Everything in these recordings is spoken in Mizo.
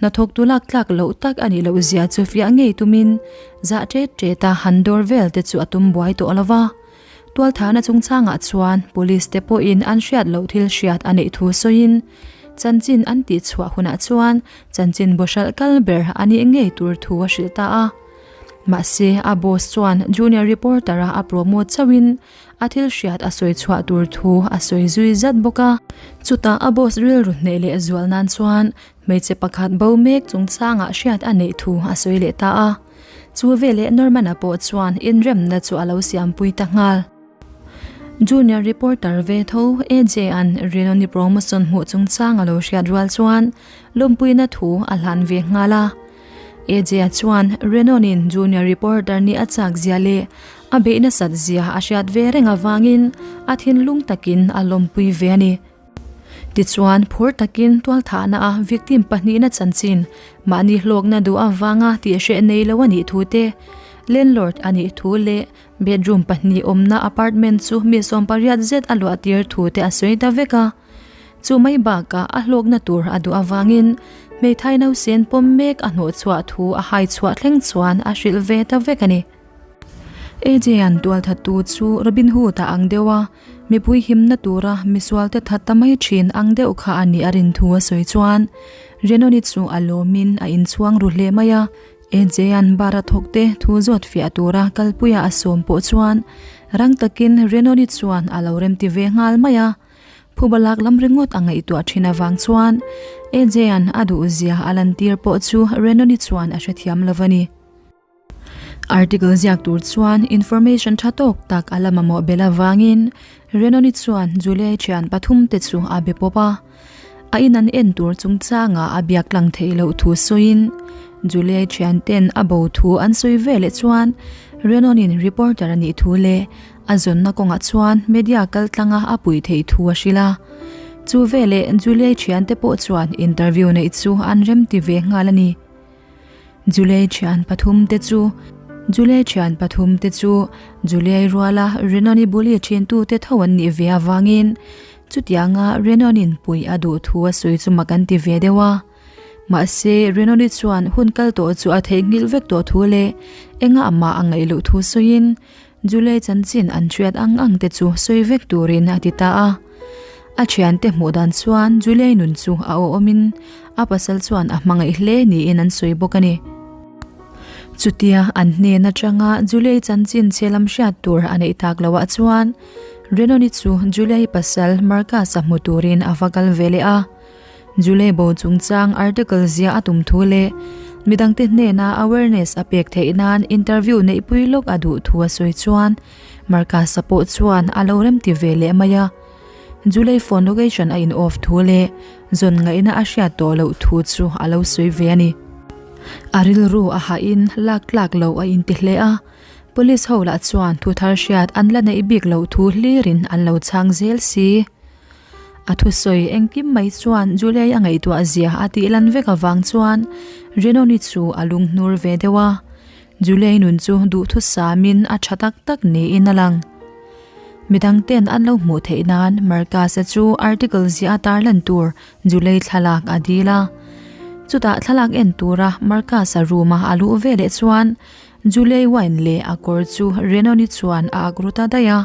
Hnathawktu lak tlak loh tak a nih loh zia chu fiah ngei tumin zah ṭet ṭet a han dawr vel te chu a tum buai tawh lo va. Tualthahna chungchangah chuan police te pawhin an hriat loh thil hriat a neih thu sawiin chanchin an tihchhuah hunah chuan chanchin bawhralh kal ber a nih ngei tur thu a hrilh ta a. Mahse, a boss chuan junior reporter-a a promote chauhin a thil hriat a sawi chhuah tur thu a sawi zui zat bawk a. Chutah a boss rilru hneh leh zual nan chuan hmeichhe pakhat bo mek chungchangah hriat a neih thu a sawi leh ta a. Chu veleh Norman-a pawh chuan inremna chu a lo siampui ta nghal. Junior reporter ve tho AJ-a'n Rinawni promotion hmuh chungchang a lo hriat rual chuan lawmpuina thu a hlan ve nghal a. AJ-a chuan Renawnin junior reporter nih a chak zia leh a beih nasat zia a hriat ve reng avangin a thinlung takin a lawmpui ve a ni. Tichuan, phur takin tualthahna a victim pahnihna chanchin mahni hlawkna duh avanga tihhreh nei lo a nih thu te, landlord a nih thu leh bedroom pahnih awmna apartment chu mi 18 zet a luah tir thu te a sawi ta vek a. Chu mai bakah a hlawkna tur a duh avangin hmeithai nausen pawm mek a hnawhchhuah thu a hai chhuah thleng chuan a hrilh ve ta vek a ni. AJ-a'n tualthattu chu Robin Hood-a ang deuh a, mipui himna tura misualte that ta mai thin ang deuh kha a nih a rin thu a sawi chuan Renoni chu a lawmin a inchhuang ru hle mai a. AJ-a'n bar a thawkte thu zawt fiah tura kalpuia a sawm pawh chuan rang takin Renoni chuan a lo remti ve nghal mai a. Phuba lak lam ringawt a ngaihtuah thin avang chuan AJ-a'n a duhzia a lantir pawh chu Renoni chuan a hrethiam lo a ni. Article ziak tur chuan information tha tawk tak a la mamawh belh avangin Renoni chuan Julie thian pathum te chu a be pawp a. A in an en tur chungchangah a biak tlang theih loh thu sawiin Julie thian ten a bo thu an sawi ve leh chuan Renonin reporter a nih thu leh a zawnna kawngah chuan media kal tlanga a pui theih thu a hrilh a. Chu veleh Julie thian te pawh chuan interview neih chu an remti ve nghal a ni. Julie thian pathum te chu Julie thian pathum te chu Julie ruala Renoni buli thintu te tho an nih ve avangin chutianga Renonin pui a duh thu a sawi chu mak an ti ve deuh a. Mahse Renoni chuan hun kal tawh chu a theihnghilh vek tawh thu leh enga amah a ngaih loh thu sawiin Julie chanchin an hriat ang ang te chu sawi vek turin a ti ta a. A thiante hmuh dan chuan Julie nun chu a awhawmin a pasal chuan a hmangaih hle niin an sawi bawk a ni. Chutia an hnen atanga Julie chanchin chhe lam hriat tur a neih tak loah chuan Renoni chu Julie pasal Marcus-a hmu turin a va kal ve leh a. Julie bo chungchang article ziah a tum thu leh midangte hnena awareness a pek theih nan interview neihpui lawk a duh thu a sawi chuan Marcus-a pawh chuan a lo remti ve leh mai a. Julie phone location a in off thu leh zawn ngaihna a hriat tawh loh thu chu a lo sawi ve a ni. A rilru a hahin lak tlak loh a inti hle a, police ho lah chuan thu thar hriat an la neih bik loh thu hlirin an lo chhang zel si. A thusawi engkim mai chuan Julie a ngaihtuah zia a tih lan vek avang chuan Renoni chu a lunghnur ve deuh a. Julie nun chu duhthusamin a tha tak tak niin a lang. Midang ten an lo hmuh theih nan Marcus-a chu article ziah a tarlan tur Julie thlalak a dil a. Chutah thlalak en tura Marcus-a room-a a luh veleh chuan Julie wine leh a kawr chu Renoni chuan a ak ru ta daih a.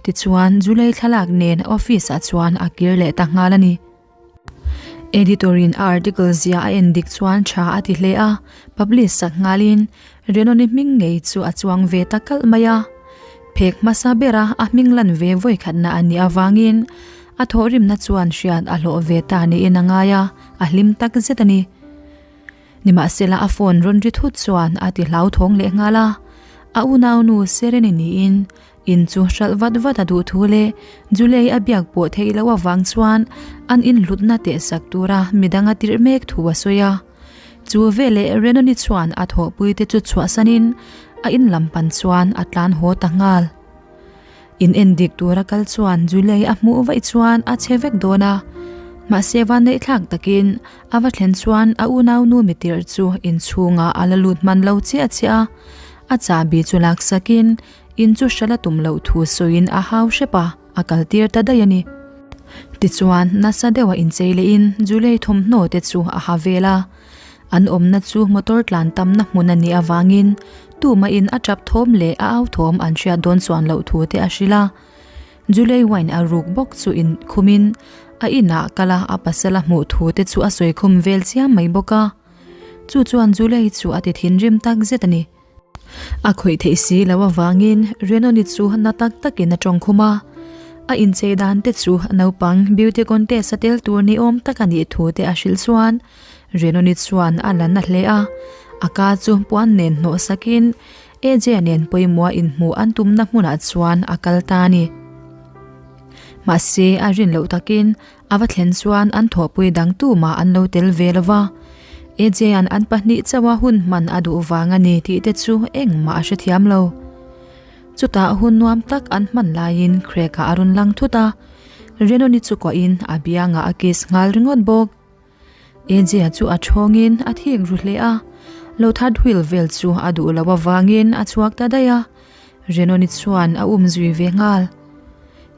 Tichuan, July thlalak nen office ah chuan a kir leh ta nghal a ni. Editor in a article zia a en dik chuan tha a ti hle a, publish sak nghalin Renoni hming ngei chu a chuang ve ta kalh mai a. Phek hmasa bera a hming lan ve vawikhatna a nih avangin a thawhrimna chuan hriat a hlawh ve ta niin a ngai a, a hlim tak zet a ni. Nimahsela a phone rawn ri thut chuan a ti hlauthawng leh nghal a, a unaunu Sereni niin In chu hralh vat vat a duh thu leh Julie a biak pawh theih loh avang chuan an inhlutna tehsak tura midang a tirh mek thu a sawi a. Chu veleh Renoni chuan a thawhpuite chu chhuahsanin a in lam pan chuan a tlan haw ta nghal. In en dik tura kal chuan Julie a hmuh vaih chuan a che vek dawn a, mahse vanneihthlak takin a va thlen chuan a unaunu mitirh chu inchhungah a la lut hman lo chiah chiah a, a chahbi chu laksakin In chu hralh a tum loh thu sawiin a hau hrep a, a kal tir ta daih a ni. Tichuan, nasa deuha inchei lehin Julie thawmhnaw te chu a ha vel a. An awmna chu motor tlan tamna hmun a nih avangin tumahin a tap thawm leh a au thawm an hriat dawn chuan loh thu te a hrilh a. Julie wine a ruk bawk chu inkhumin a inah kal a, a pasal a hmuh thu te chu a sawi khum vel chiam mai bawk a. Chu chuan Julie chu a ti thinrim tak zet a ni. A khawih theih si lo avangin Renoni chu na tak takin a tawng khum a. A inchei dan te chu naupang beauty contest a tel tur ni awm tak a nih thu te a hrilh chuan Renoni chuan a la na hle a. A ka chu puan nen hnawh sakin AJ nen pawimawh inhmuh an tumna hmunah chuan a kal ta a ni. Mahse a rin loh takin A va thlen chuan an thawhpui dang tumah an lo tel ve lo va, AJ-a'n an pahnih chauha hun hman a duh vang a ni tih te chu engmah a hrethiam lo. Chutah hun nuam tak an hman laiin Craig-ah a rawn lang thut a, Renoni chu kuahin a biangah a kiss nghal ringawt bawk. AJ-a chu a thawngin a thik ru hle a, lo third wheel vel chu a duh loh avangin a chhuak ta daih a, Renoni chuan a um zui ve nghal.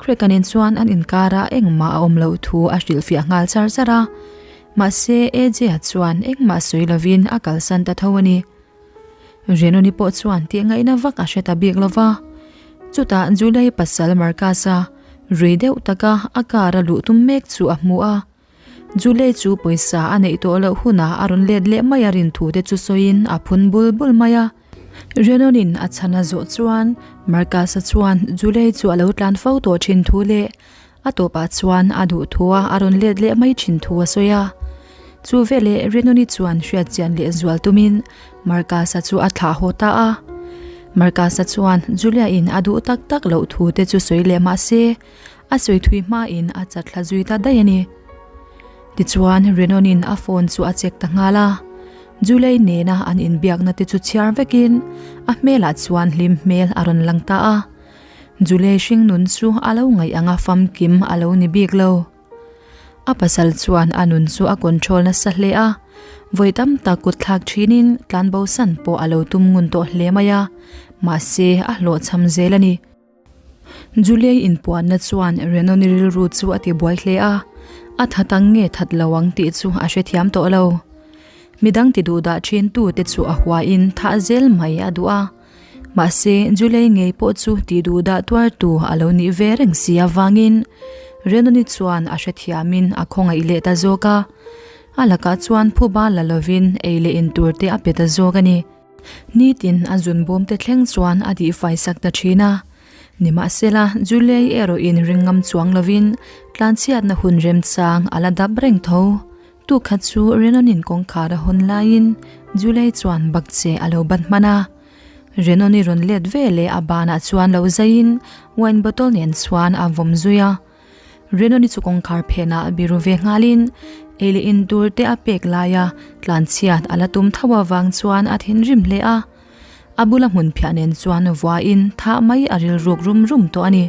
Craig-a nen chuan an inkarah engmah a awm loh thu a hrilhfiah nghal char char a, mahse AJ-a chuan engmah sawi lovin a kalsan ta tho a ni. Renoni pawh chuan tih ngaihna vak a hre ta bik lo va, chutah Julie pasal Marcus-a rui deuh taka a car a luh tum mek chu a hmu a. Julie chu pawisa a neih tawh loh hunah a rawn let leh mai a rin thu te chu sawiin a phun bul bul mai a. Renon-in a chhan a zawh chuan Marcus-a chuan Julie chu a lo tlan fo tawh thin thu leh a tawpah chuan a duh thua a rawn let leh mai thin thu a sawi a. Chu veleh Renon-i chuan hriatchian leh zual tumin Marcus-a chu a thlah haw ta a. Marcus-a chuan Julia-in a duh tak tak loh thu te chu sawi leh mah se, A sawi thui hmain a chat thla zui ta daih a ni. Tichuan, Renon-in a phone chu a check ta nghal a. Julie nena an inbiakna te chu chhiar vekin a hmelah chuan hlim hmel a rawn lang ta a. Julie hringnun chu a lo ngaih anga famkim a lo ni bik lo. A pasal chuan a nun chu a control nasa hle a, vawi tam tak kut thlak thinin tlanbosan pawh a lo tum ngun tawh hle mai a, mahse a hlawhchham zel a ni. Julie inpuanna chuan Renoni rilru chu a ti buai hle a, a that ang nge that lo ang tih chu a hrethiam tawh lo. Midang ti duh dah thin tu te chu a huain thah zel mai a duh a, mahse Julie ngei pawh chu ti duh dah tuar tu a lo nih ve reng si avangin Renoni chuan a hrethiamin a khawngaih leh ta zawk a, a lakah chuan phuba la lovin ei leh in tur te a pe ta zawk a ni. Nitin a zun bawm te thleng chuan a dihfai sak ta thin a. Nimahsela, Julie erawhin ring ngam chuang lovin tlanchhiatna hun remchang a la dap reng tho. Tukhat chu Renon-in kawngkhar a hawn laiin Julie chuan bakche a lo bat hman a. Renon-i rawn let ve leh a banah chuan lo zaiin wine bottle nen chuan a vawm zui a. Renoni chu kawngkhar phenah biru ve nghalin ei leh in tur te a pek laia tlanchhiat a la tum tho avang chuan a thinrim hle a. A bula hmun phiah nen chuan vuain thah mai a rilruk rum rum tawh a ni.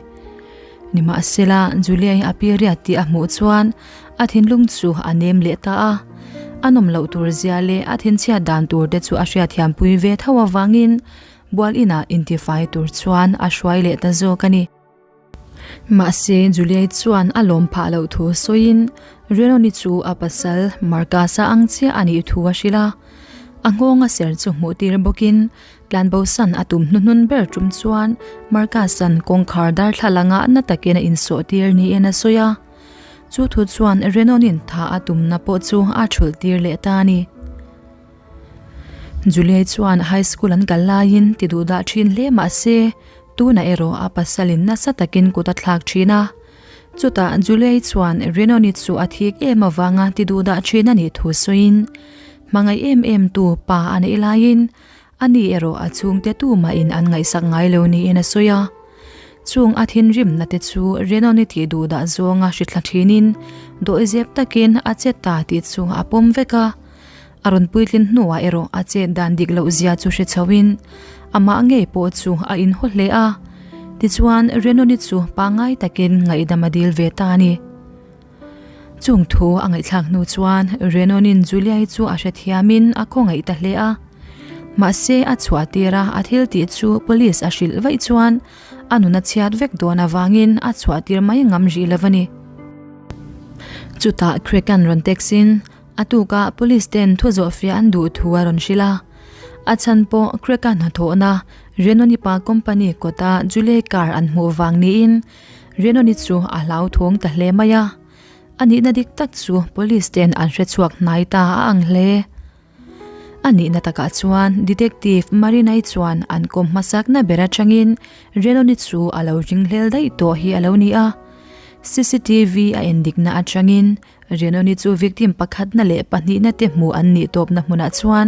Nimahsela, Julia-i a pi riat tih a hmuh chuan a thinlung chu a nem leh ta a. A nawm loh tur zia leh a thinchhiat dan tur te chu a hriatthiampui ve tho avangin bual inah intifai tur chuan a hruai leh ta zawk a ni. Mahse, Juliet chuan a lawm phah loh thu sawiin Renoni chu a pasal Marcus-a ang chiah a nih thu a hrilh a. A nghawnga ser chu hmuh tir bawkin tlanbosan a tum hnuhnun ber tum chuan Marcus-a'n kawngkhar darthlalangah na takin a insawh tir niin a sawi a. Chu thu chuan Renoni'n tha a tumna pawh chu a thulh tir leh ta a ni. Julie chuan high school an kal laiin ti duh dah thin hle mah se, tunah erawh a pasalin nasa takin kut a thlak thin a. Chutah Julie chuan Renoni chu a thik em avanga ti duh dah thin a nih thu sawiin, hmangaih em em tu pa a neih laiin ani erawh a chhungte tumahin an ngaihsak ngai lo niin a sawi a. Chung a thinrimna te chu Renoni tih duh dah zawnga hrithla thinin dawihzep takin a che ta tih chu a pawm vek a. A rawn puitlin hnuah erawh a chet dan dik loh zia chu hre chhoin amah ngei pawh chu a inhaw hle a. Tichuan, Renoni chu pangngai takin ngaihdam a dil ve ta a ni. Chung thu a ngaihthlak hnu chuan Renonin Julia-i chu a hrethiamin a khawngaih ta hle a. Mahse, a chhuah tir a, a thil tih chu police a hrilh vaih chuan a nun a chhiat vek dawn avangin a chhuah tir mai ngam rih lo a ni. Chutah Craig-a'n rawn text in. A tukah police ten thu zawhfiah an duh thu a rawn hrilh a. A chhan pawh Craig-a hnathawhna Renoni pa company kawta Julie car an hmuh vang niin Renoni chu a hlauthawng ta hle mai a. A nihna dik tak chu police ten an hrechhuak hnai ta a ang hle. A nihna takah chuan Detective Marinai chuan an kawm hmasakna ber atangin Renoni chu a lo ringhlel daih tawh hi a lo ni a. Cctv a endikna atangin Renoni chu victim pakhatna leh pahnihna te hmuh an nih tawpna hmunah chuan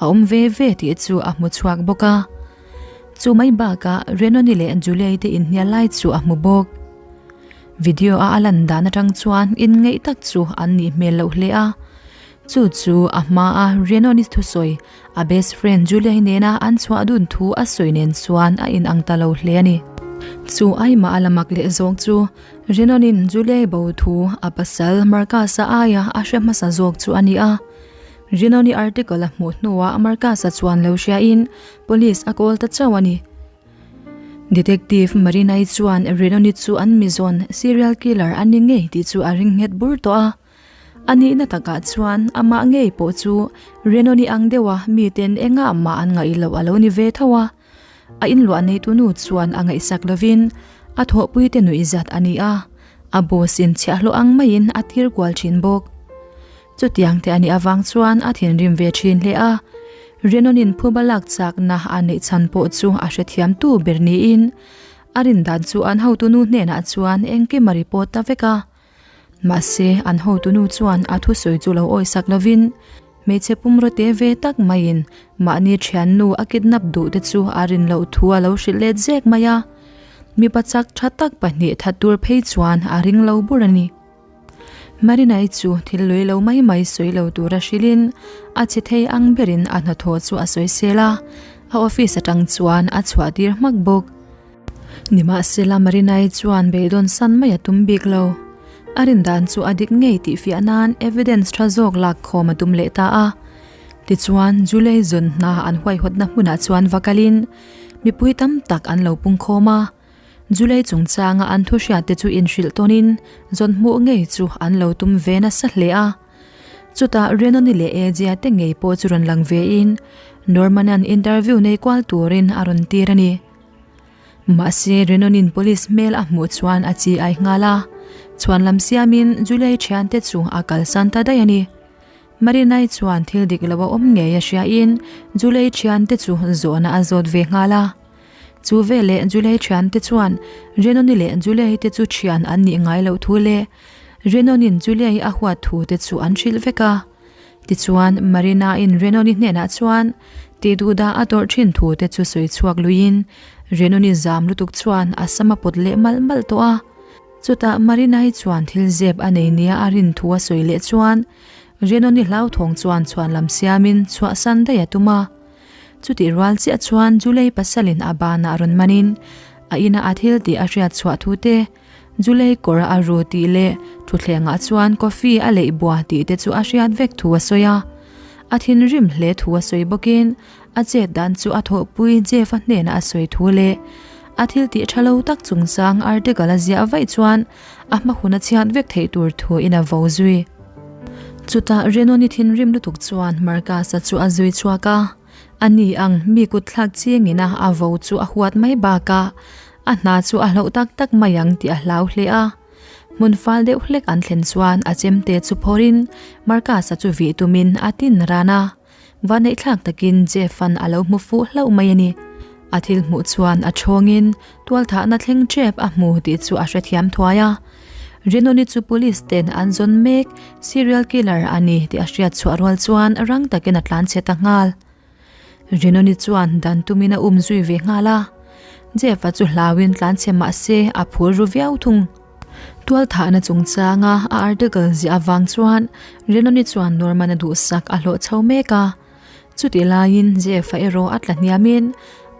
a awm ve ve tih chu a hmu chhuak bawk a. Chu mai bakah Renoni leh Julie te inhnial lai chu a hmu bawk. Video a a lan dan atang chuan inngeih tak chu an nih hmel loh hle a. Chu chu a hmaa Renoni thusawi a best friend Julia-i nena an chhuah dun thu a sawi nen chuan a inang ta lo hle a ni. Chu aimah a la mak leh zawk chu Renonin Julia-i bo thu a pasal Marcus-a aia a hre hmasa zawk chu a ni a. Renoni article a hmuh hnuah Marcus-a chuan lo hriain police a call ta chauh a ni. Detective Marina-i chuan Renoni chu an mizawn serial killer a ni ngei tih chu a ring nghet bur tawh a. A nihna takah chuan amah ngei pawh chu Renoni ang deuha miten engah mah an ngaih loh a lo ni ve tho a. A inluah neitu nu chuan a ngaihsak lovin a thawhpuite nuih zat a ni a, a boss in chhiahhlawh ang maiin a tir kual thin bawk. Chutiang te a nih avang chuan a thinrim ve thin hle a, Renonin phuba lak chakna a neih chhan pawh chu a hrethiamtu ber niin a rindan chu an hotunu hnenah chuan engkim a report ta vek a. Mahse, an hotunu chuan a thusawi chu lo awisak lovin, hmeichhe pumraw te ve tak maiin mahni thiannu a kidnap duh te chu a rin loh thu a lo hrilh let zek mai a. Mipa chak tha tak pahnih that tur phei chuan a ring lo bur a ni. Marinai chu thil lui lo mai mai sawi lo tura hrilhin a che thei ang berin a hnathawh chu a sawi sel a, a office atang chuan a chhuah tir hmak bawk. Nimahsela Marinai chuan beidawn san mai a tum bik lo. A rin dan chu a dik ngei tih fiah nan evidence tha zawk lak khawm a tum leh ta a. Tichuan, Julie zawn hna an huaihawtna hmunah chuan va kalin mipui tam tak an lo pung khawm a. Julie chungchanga an thu hriatte chu inhrilh tawnin zawn hmuh ngei chu an lo tum ve nasa hle a. Chutah Renoni leh Ejia te ngei pawh chu rawn lang vein Norman-a'n interview nei kual turin a rawn tir a ni. Mahse, Renonin police hmel a hmuh chuan a chi ai nghal a, chhuan lam siamin Julie thiante chu a kalsan ta daih a ni. Marinai chuan thil dik lo a awm ngei a hriain Julie thiante chu zawhna a zawt ve nghal a. Chu veleh Julie thiante chuan Renoni leh Julie te chu thian an nih ngai loh thu leh Renonin Julie a huat thu te chu an hrilh vek a. Tichuan, Marina-in Renoni hnenah chuan tih duhdah a tawrh thin thu te chu sawi chhuak luiin Renoni zam lutuk chuan a sam a pawt leh malh malh tawh a. Chutah Marina-i chuan thil zep a nei nia a rin thu a sawi leh chuan Renoni hlauthawng chuan chhuan lam siamin chhuahsan daih a tum a. Chutih rual chiah chuan Julei pasalin a banah rawn manin a ina a thil tih a hriat chhuah thu te, Julei kawr a ru tih leh thutthlengah chuan coffee a leih bua tih te chu a hriat vek thu a sawi a. A thinrim hle thu a sawi bawkin a chet dan chu a thawhpui Jeff-a hnenah a sawi thu leh a thil tih tha lo tak chungchang article a ziah vaih chuan a hma hun a chhiat vek theih tur thu in a vo zui. Chutah Renoni thinrim lutuk chuan Marcus-a chu a zui chhuak a. A ni ang, mi kut thlak chingin a a vo chu a huat mai bakah a hna chu a hloh tak tak mai ang tih a hlau hle a. Hmun fal deuh hlek an thlen chuan a chemte chu phawrin Marcus-a chu vih tumin a tin ran a. Vaneihthlak takin Jeff-a'n a lo hmu fuh hlauh mai a ni. A thil hmuh chuan a chhawngin tualthahna thleng tep a hmu tih chu a hrethiam thuai a. Rinawni chu police ten an zawn mek, serial killer a ni tih a hriat chhuah rual chuan rang takin a tlan chhe ta nghal. Rinawni chuan dan tumin a um zui ve nghal a. Jeff-a chu hlauin tlan chhe mah se a phur ru viau thung. Tualthahna chungchanga a article ziah avang chuan Rinawni chuan Norman-a duhsak a hlawh chho mek a. Chutih laiin Jeff-a erawh a tla hniamin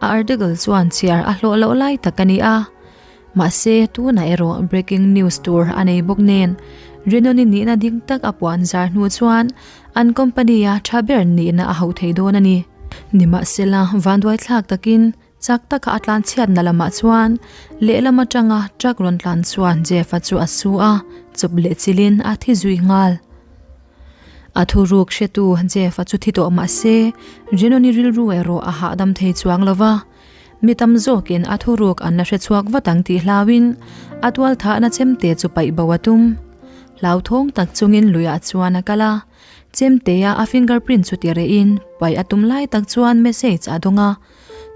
a article chuan chhiar a hlawh loh lai tak a ni a. Mahse, tunah erawh breaking news tur a nei bawk nen, Renoni nihna ding tak a puan zar hnu chuan an company-a tha ber nihna a hauh thei dawn a ni. Nimahsela, vanduai thlak takin chak taka a tlan chhiatna lamah chuan lehlam atanga truck rawn tlan chuan Jeff-a chu a su a, chawp leh chilhin a thi zui nghal. A thuruk hretu Jeff-a chu thi tawh mah se, Renoni rilru erawh a hahdam thei chuang lo va. Mi tam zawkin a thuruk an la hre chhuak vat ang tih hlauin a tualthahna chemte chu paih bo a tum. Hlauthawng tak chungin luiah chuan a kal a, chemtea a fingerprint chu ti rehin paih a tum lai tak chuan message a dawng a,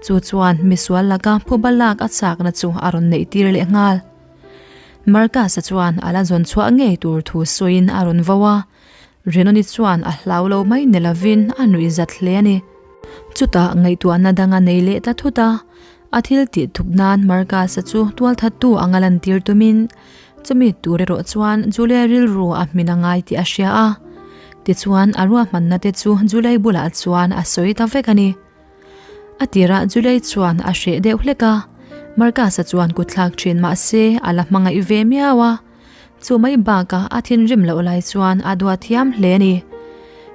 chu chuan misual laka phuba lak a chakna chu a rawn neih tir leh nghal. Marcus-a chuan a la zawn chhuah ngei tur thu sawiin a rawn vo a, Renoni chuan a hlau lo mai ni lovin a nuih zat hle a ni. Chutah ngaihtuahna dang a nei leh ta thut a, a thil tih thup nan Marcus-a chu tualthattu anga lantir tumin chumi tur erawh chuan Julia rilru a hmin a ngai tih a hria a. Tichuan a ruahmanna te chu Julia bulah chuan a sawi ta vek a ni. A tirah Julie chuan a hreh deuh hlek a, Marcus-a chuan kut thlak thin mah se a la hmangaih ve miau a. Chu mai bakah a thinrim loh lai chuan a duat thiam hle a ni.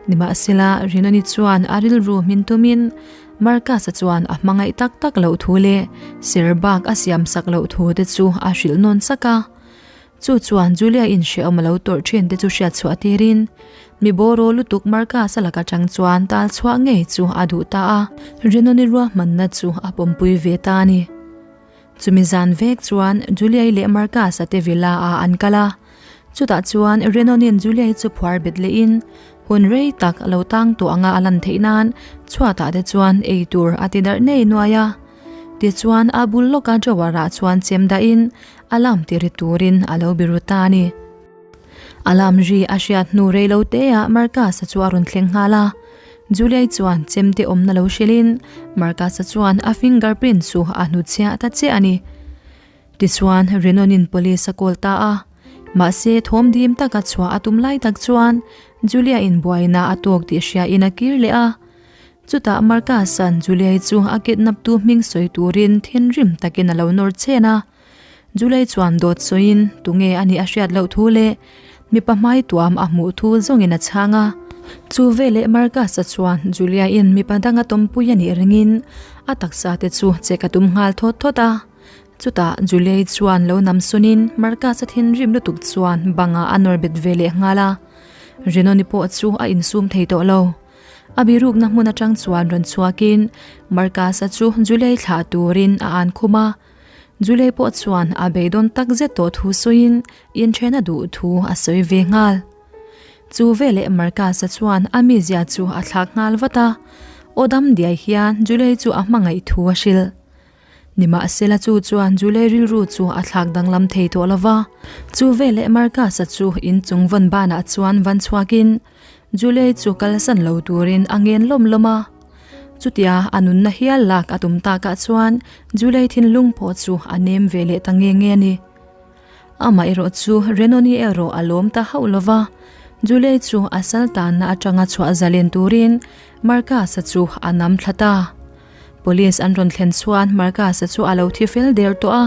Nimahsela, Rinoni chuan a rilru hmin tumin Marcus-a chuan a hmangaih tak tak loh thu leh ser bak a siam sak loh thu te chu a hrilh nawn sak a. Chu chuan Julia in hrehawm a lo tawrh thin te chu hriat chhuah tirin mi bawraw lutuk Marcus-a laka tang chuan tal chhuah ngei chu a duh ta a, Renoni ruahmanna chu a pawmpui ve ta a ni. Chumi zan vek chuan Julia-i leh Marcus-a te villa ah an kal a, chutah chuan Renoni'n Julia-i chu phuar bet lehin hun rei tak a lo tang tawh anga a lan theih nan chhuatah te chuan ei tur a ti darh nei nuai a. Tichuan a bul lawka drawer ah chuan chem dahin Alarm ti ri turin a lo biru ta a ni. Alarm ri a hriat hnu rei lo te ah Marcus-a chu a rawn thleng nghal a. Julia-i chuan chemte awmna lo hrilhin Marcus-a chuan a fingerprint chu a hnutchhiah ta chiah a ni. Tichuan Renon-in police a call ta a. Mahse thawm dim taka chhuah a tum lai tak chuan Julia-in buaina a tawk tih hriain a kir leh a. Chutah Marcus-a'n Julia-i chu a kidnap tu hming sawi turin thinrim takin a lo nawr chen a. Julia-i chuan dawt sawiin tunge a nih a hriat loh thu leh mipa hmai tuam a hmuh thu zawngin a chhang a. Chu veleh Marcus-a chuan Julia-i'n mipa danga tawmpui a nih ringin a taksa te chu check a tum nghal thawt thawt a. Chutah Julia-i chuan lo nam sunin Marcus-a thinrim lutuk chuan bangah a nawr bet ve leh nghal a. Renoni pawh chu a insum thei tawh lo. A birukna hmun atang chuan rawn chhuakin Marcus-a chu Julie thlah turin a an khum a. Julie pawh chuan a beidawn tak zet tawh thu sawiin inthen a duh thu a sawi ve nghal. Chu veleh Marcus-a chuan a mizia chu a thlak nghal vat a, aw dam diai hian Julie chu a hmangaih thu a hrilh. Nimahsela chu chuan Julie rilru chu a thlak danglam thei tawh lo va. Chu veleh Marcus-a chu inchung vawn banah chuan van chhuakin Julie chu kalsan lo turin a ngen lawm lawm a. Chutia a nunna hial lak a tum takah chuan Julie thinlung pawh chu a nem ve leh ta nge nge a ni. Amaherawh chu Renoni erawh a lawm ta hauh lo va, Julie chu a sal tanna atanga chhuah zalen turin Marcus-a chu a nam thla ta. Police an rawn thlen chuan Marcus-a chu a lo thi fel der tawh a.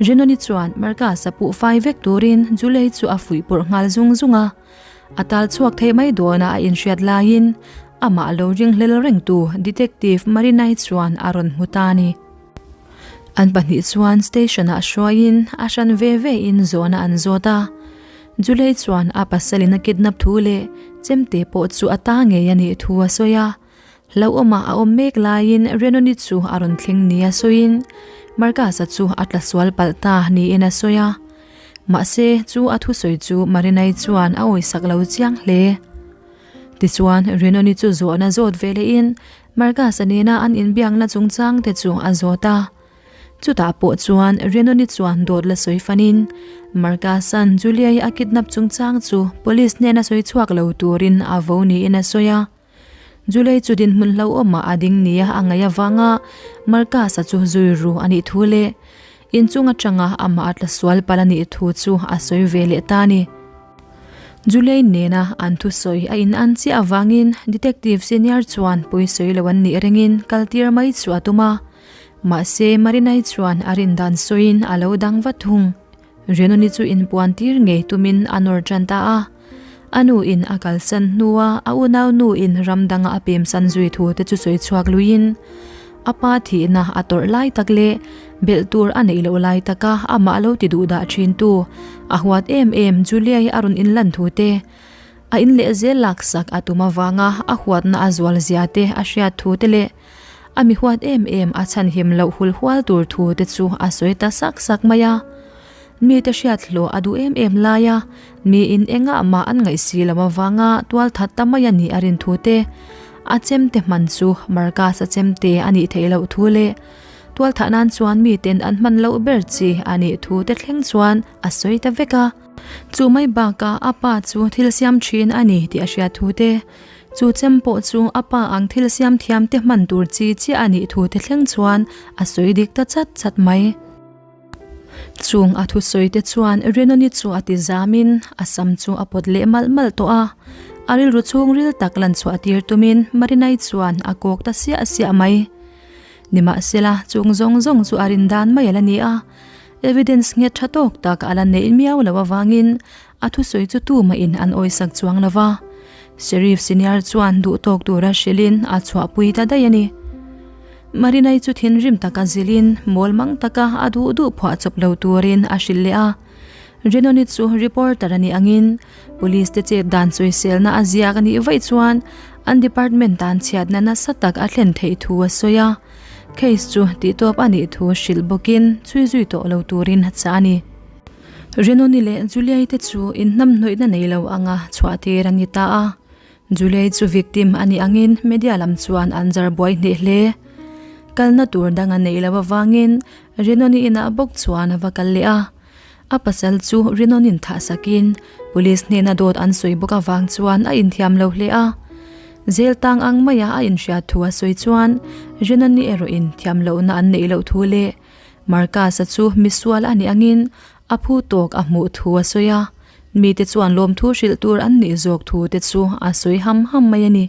Renoni chuan Marcus-a puh fai vek turin Julie chu a fuih pawrh nghal zung zung a. A tal chhuak theih mai dawna a inhriat laiin amah lo ringhlel rengtu Detective Marinai chuan a rawn hmu ta a ni. An pahnih chuan station-ah hruaiin a hran ve ve in zawhna an zawt a. Julie chuan a pasalin a kidnap thu leh chemte pawh chu a ta ngei a nih thu a sawi a. Hlauhawmah a awm mek laiin Renoni chu a rawn thleng nia sawiin Marcus-a chu a tla sual palh ta niin a sawi a. Mahse, chu a thusawi chu Marinai chuan a awisak lo chiang hle. Tichuan, Renoni chu zawhna zawt ve lehin Marcus-a nena an inbiakna chungchang te chu a zawt a. Chutah pawh chuan Renoni chuan dawt la sawi fanin Marcus-a'n Julia-i a kidnap chungchang chu police hnena sawi chhuak lo turin a vo niin a sawi a. Julie chu dinhmun hlauhawmah a ding nia a ngaih avanga Marcus-a chu zui ru a nih thu leh inchung atanga amah a tla sual palh a nih thu chu a sawi ve leh ta a ni. Julie nena an thusawi a in an chiah avangin Detective Senior chuan pawisawi lo an nih ringin kaltir mai chu a tum a, mahse Marinai chuan a rin dan sawiin a lo dang vat thung. Renoni chu inpuan tir ngei tumin a nawr tan ta a. A nu in a kalsan hnua a unau nu in ram danga a pemsan zui thu te chu sawi chhuak luiin a pa thihna a tawrh lai tak leh belh tur a neih loh lai taka amah lo ti duh dah thin tu a huat em em Julia-i a rawn inlan thu te. A in leh zel laksak a tum avanga a huatna a zual zia te a hriat thu te leh a mi huat em em a chhanhim loh hul hual tur thu te chu a sawi ta sak sak mai a. Mite hriat hlawh a duh em em lai a, miin engah mah an ngaih si lo avanga tual that ta mai a nih a rin thu te, a chemte hman chu Marcus-a chemte a nih theih loh thu leh tual thah nan chuan miten an hman loh ber chi a nih thu te thleng chuan a sawi ta vek a. Chu mai bakah a pa chu thil siam thin a ni tih a hriat thu te, chu chem pawh chu a pa ang thil siam thiam te hman tur chi chiah a nih thu te thleng chuan a sawi dik ta chat chat mai. Chung a thusawi te chuan Rinawni chu a ti zamin a sam chu a pawt leh malh malh tawh a, a rilru chhungril tak lan chhuah tir tumin Marinai chuan a kawk ta siah siah mai. Nimahsela, chung zawng zawng chu a rin dan mai a la ni a, evidence nghet tha tawk tak a la neih miau loh avangin a thusawi chu tumahin an awisak chuang lo va. Sheriff Senior chuan duhtawk tura hrilhin a chhuahpui ta daih a ni. Marinai chu thinrim taka zilhin mawl mang taka a duh duh phuah chawp lo turin a hrilh leh a. Renoni chu reporter a nih angin police te chet dan sawiselna a ziak a nih vaih chuan an department tan chhiatna nasa tak a thlen theih thu a sawi a. Case chu tihtawp a nih thu hrilh bawkin chhui zui tawh lo turin a chah a ni. Renoni leh Juliai te chu inhnamhnawihna nei lo anga chhuah tir a ni ta a. Julie chu victim a nih angin media lam chuan an zar buai hneh hle. Kalna tur dang a neih loh avangin Rinawni inah bawk chuan a va kal leh a. A pasal chu Rinawnin thah sakin police hnena dawt an sawi bawk avang chuan a inthiam lo hle a. Zel tang ang maia a inhriat thu a sawi chuan Rinawni erawhin thiam lohna an neih loh thu leh Marcus-a chu misual a nih angin A phu tawk a hmuh thu a sawi a, mite chuan lawmthu hrilh tur an nih zawk thu te chu a sawi ham ham mai a ni.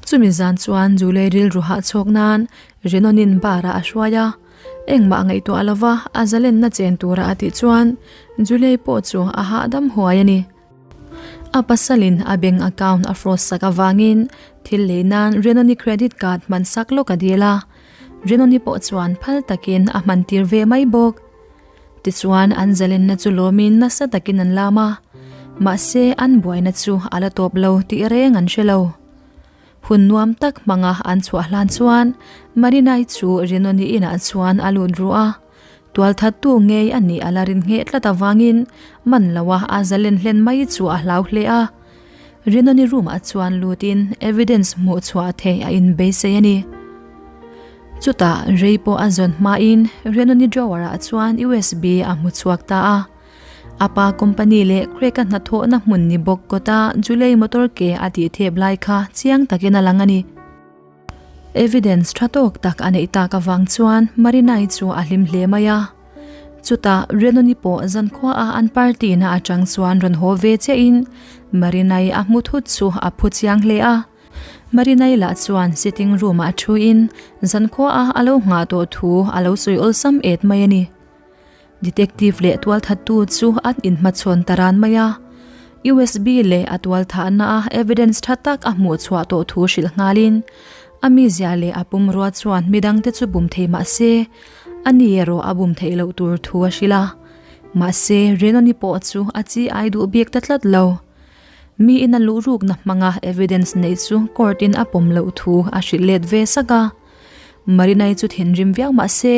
Chumi zan chuan Julie rilru hahchhawk nan Renonin bar ah a hruai a, engmah ngaihtuah lova a zalenna chen tura a tih chuan Julie pawh chu a hahdam huai a ni. A pasalin a bank account a froze sak avangin thil lei nan Renoni credit card hman sak lawk a dil a, Renoni pawh chuan phal takin a hman tir ve mai bawk. Tichuan an zalenna chu lawmin nasa takin an lam a, mahse an buaina chu a la tawp lo tih reng an hre lo. Hun nuam tak hmanga an chhuah hlan chuan Marinai chu Rinawni inah chuan a lut ruh a, tualthattu ngei a nih a la rin ngheh tlat avangin man loa a zalen hlen mai chu a hlau hle a. Rinawni room ah chuan lutin evidence hmuh chhuah theih a inbeisei a ni. Chutah rei pawh a zawn hmain Renoni drawer ah chuan USB a hmu chhuak ta a. A pa company leh Craig-a hnathawhna hmun ni bawk kawta Julie motor ke a tih thep lai kha chiang takin a lang a ni. Evidence tha tawk tak a neih tak avang chuan Marina-i chu a hlim hle mai a. Chutah Renoni pawh zankhua a an party na atang chuan rawn haw ve chiahin Marina-i a hmu thut chu a phu chiang hle a. Marinai lah chuan sitting room ah thuin zankhua a a lo nghah tawh thu a lo sawi awlsam et mai a ni. Detective leh tualthattu chu an inhmachhawn ta ran mai a, USB leh a tualthahna a evidence tha tak a hmuh chhuah tawh thu hrilh nghalin a mizia leh a pumrua chuan midangte chu bum thei mah se a ni erawh a bum theih loh tur thu a hrilh a. Mahse Renoni pawh chu a chi ai duh bik ta tlat lo. Mi in a luh rukna hmanga evidence neih chu court in a pawm loh thu a hrilh let ve sak a. Marinai chu thinrim viau mah se,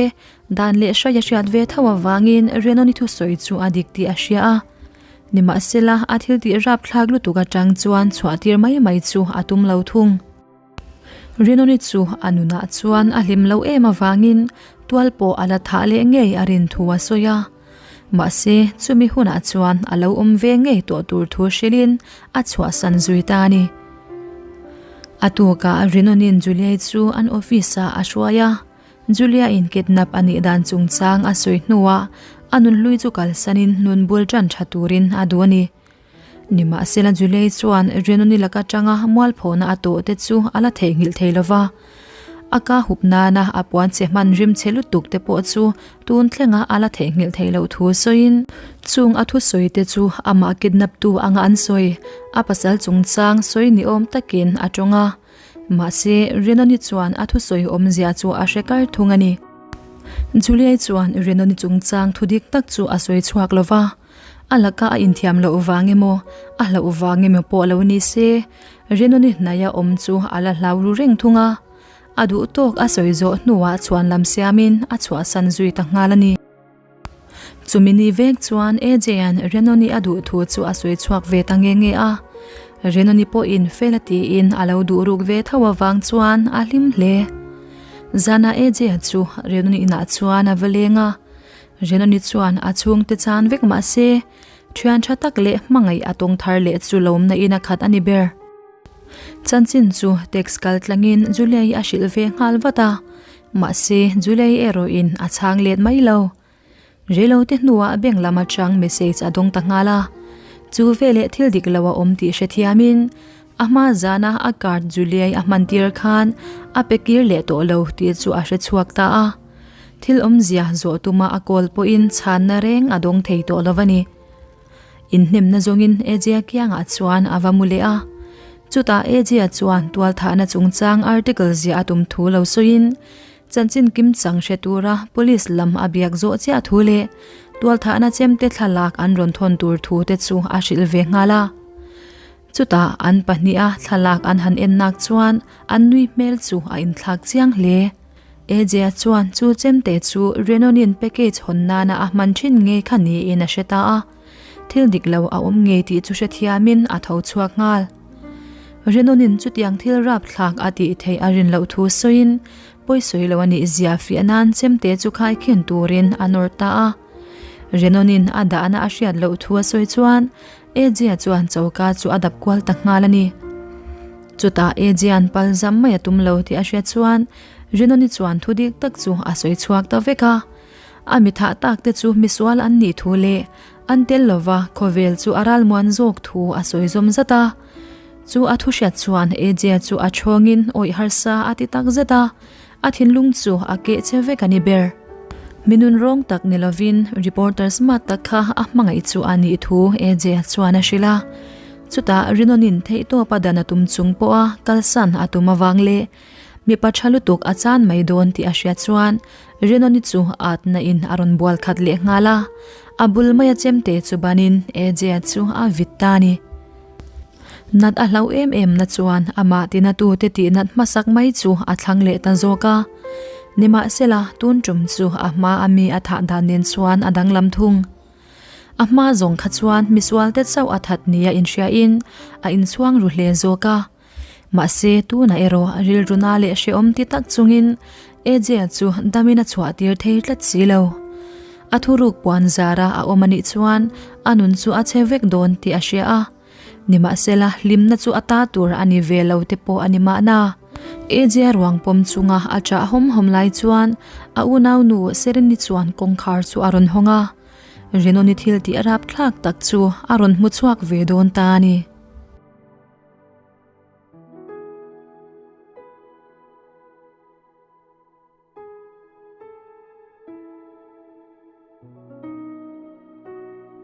dan leh hrai a hriat ve tho avangin Renoni thusawi chu a dik tih a hria a. Nimahsela, a thil tih rapthlak lutuk atang chuan chhuah tir mai mai chu a tum lo thung. Rinawni chu a nunah chuan a hlim lo em avangin tual pawh a la thah leh ngei a rin thu a sawi a. Mahse, chumi hunah chuan a lo awm ve ngei tawh tur thu hrilhin a chhuahsan zui ta a ni. A tukah Rinawni'n Juliai chu an office-ah a hruai a. Julia-in kidnap a nih dan chungchang a sawi hnuah a nunhlui chu kalsanin nun bul tan tha turin a duh a ni. Nimahsela Julei chuan Renoni laka tanga mualphawhna a tawh te chu a la theihnghilh thei lova. A ka hup nana a puan che hman rim chhe lutuk te pawh chu tun thlenga a la theihnghilh thei loh thu sawiin chung a thusawi te chu amah kidnap tu anga an sawi a pasal chungchang sawi ni awm takin a tawng a. Mahse Renoni chuan a thusawi awmzia chu a hre kar thung a ni. Juliai chuan Renoni chungchang thu dik tak chu a sawi chhuak lova. A laka a inthiam loh vang emaw, a hlauh vang emaw pawh lo ni se, Rinawni hnaia awm chu a la hlau ru reng thung a. A duh tawk a sawi zawh hnuah chhuan lam siamin a chhuahsan zui ta nghal a ni. Chumi ni vek chuan AJ-a'n Renoni a duh thu chu a sawi chhuak ve ta nge nge a. Renoni pawhin fel a tiin a lo duh ruk ve tho avang chuan a hlim hle. Zanah AJ-a chu Renoni inah chuan a va leng a. Renoni chuan a chhungte chan vek mah se, thian tha tak leh hmangaih a tawng thar leh chu lawmna in a khat a ni ber. Chanchin chu text kal tlangin Julia-i a hrilh ve nghal vat a. Mahse, Julia-i erawhin a chhang let mai lo. Reilote hnuah bank lam atang message a dawng ta nghal a. Chu veleh thil dik lo a awm tih hrethiamin a hma zana a card Julia-i a hman tir khan a pe kir leh tawh lo tih chu a hre chhuak ta a. Thil awmzia zawh tuma a call pawhin chhanna reng a dawng thei tawh lo a ni. Inhnemna zawngin Ejea kiangah chuan a va mu leh a. Chutah Ejea chuan tualthahna chungchang article ziah a tum thu lo sawiin, chanchin kimchang hre tura police lam a biak zawh chiah thu leh tualthahna chemte thlalak an rawn thawn tur thu te chu a hrilh ve nghal a. Chutah an pahniha thlalak an han en nak chuan an nui hmel chu a inthlak chiang hle. AJ-a chuan chu chemte chu Renonin package hawn nana a hman thin ngei kha niin a hre ta a, thil dik lo a awm ngei tih chu hrethiamin a tho chhuak nghal. Renonin chutiang thil rapthlak a tih theih a rin loh thu sawiin pawisawi lo a nih zia fiah nan chemte chu khaikhin turin a nawr ta a. Renonin a dahna a hriat loh thu a sawi chuan AJ-a chuan choka chu a dap kual ta nghal a ni. Chutah AJ-a'n pal zam mai a tum lo tih a hriat chuan Rinawni chuan thu dik tak chu a sawi chhuak ta vek a. A mi thah tak te chu misual an nih thu leh an tel lova khawvel chu a ralmuan zawk thu a sawi zawm zat a. Chu a thu hriat chuan AJ-a chu a thawngin awih harsa a ti tak zet a. A thinlung chu a keh che vek a ni ber. Mi nun rawng tak ni lovin reporter smart tak kha a hmangaih chu a nih thu AJ chuan a hrilh a. Chutah Rinawnin theihtawp a dan a tum chung pawha kalsan a tum avang leh mipa tha lutuk a chan mai dawn tih a hriat chuan Rinawni chu atna in a rawn bual khat leh nghal a. A bul maia chemte chu banin AJ chu a vit ta a ni. Nat a hlauh em em na chuan amah tinatute tih nat hmasak mai chu a thlang leh ta zawk a. Nimahsela, tun tum chu a hma a mi a thah dan nen chuan a danglam thung. A hma zawng kha chuan misualte chauh a that nia inhriain a inchhuang ru hle zawk a. Mahse, tunah erawh rilru na leh hrehawm ti tak chungin AJ-a chu damin a chhuah tir thei tlat si lo. A thuruk puan zara a awm a nih chuan a nun chu a che vek dawn tih a hria a. Nimahsela, hlimna chu a ta tur a ni ve lo te pawh a ni mahna. AJ-a ruang pawm chunga a ṭah hawm hawm lai chuan a unaunu Sereni chuan kawngkhar chu a rawn hawng a. Rinawni thil tih rapthlak tak chu a rawn hmu chhuak ve dawn ta a ni.